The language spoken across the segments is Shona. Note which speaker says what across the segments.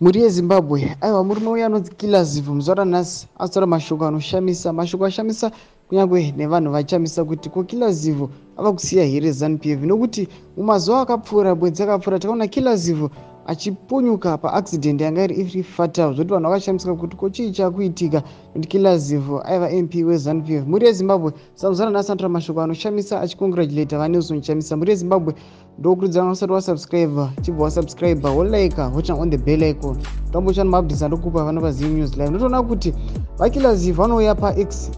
Speaker 1: Mhuri yeZimbabwe, aiwa, murume uya anonzi Killer Zivhu muzuva ranhasi azotaura mashoko anoshamisa, mashoko ashamisa kunyange nevanhu vachamisa kuti ko Killer Zivhu ava kusiya here ZANU PF, nokuti mumazuva akapfuura, mwedzi akapfuura, takaona Killer Zivhu achipunyuka paaccident yanga iri fatal, zvokuti vanhu vakashamisika kuti ko chii chakuitika, kuti Killer Zivhu aiva MP weZANU PF. Mhuri yeZimbabwe, samuzuva ranhasi anotaura mashoko anoshamisa achicongratulata vaNelson Chamisa. Mhuri yeZimbabwe, ndokurudzira usati wasubscribe, chibva wasubscribe, wolike, woturn on the bell icon, tambochana maupdates andokupa vano paZim News Live. Ndotoona kuti vaKiller Zivhu vanouya paX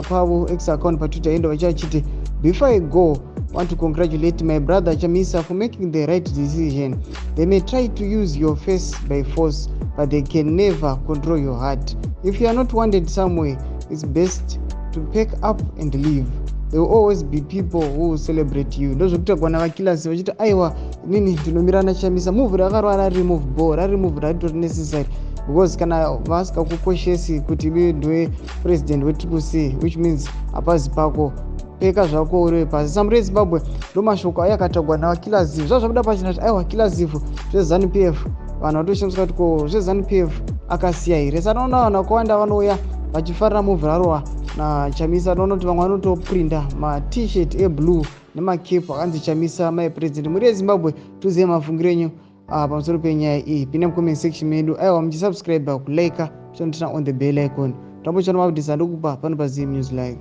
Speaker 1: pavo, X account paTwitter endo, vachachiti, "Before I go, want to congratulate my brother Chamisa for making the right decision. They may try to use your face by force, but they can never control your heart. If you are not wanted somewhere, it's best to pack up and leave. There will always be people who will celebrate you." Ndozvekutaurwa navaKiller Zivhu vachiti, aiwa, inini ndinomira naChamisa. Move rakarwa rari move ball, rari move raritori necessary, because kana vasikakukoshesi kuti iwe ndiwe president weTriple C, which means hapazi pako, peka zvako uri pasi. Samuri yeZimbabwe, ndo mashoko ayo akatagwa navaKiller Zivhu. Zvava zvabuda pachena kuti aiwa, Killer Zivhu zveZANU PF, vanhu vatoshamisa kuti ko zveZANU PF akasiya here? Saka noona vanhu vakawanda vanouya vachifarira move rarowa naChamisa. Noona kuti vamwe vanotoprinda maT-shirt eblue nemacap akanzi "Chamisa my president". Mhuri yeZimbabwe, tuzive mafungiro enyu pamusoro penyaya iyi. Pinda mucomment section medu, aiwa, muchisubscribe, kulike, muchiturn on the bell icon, tambochana maupdates andokupa pano paZim News Live.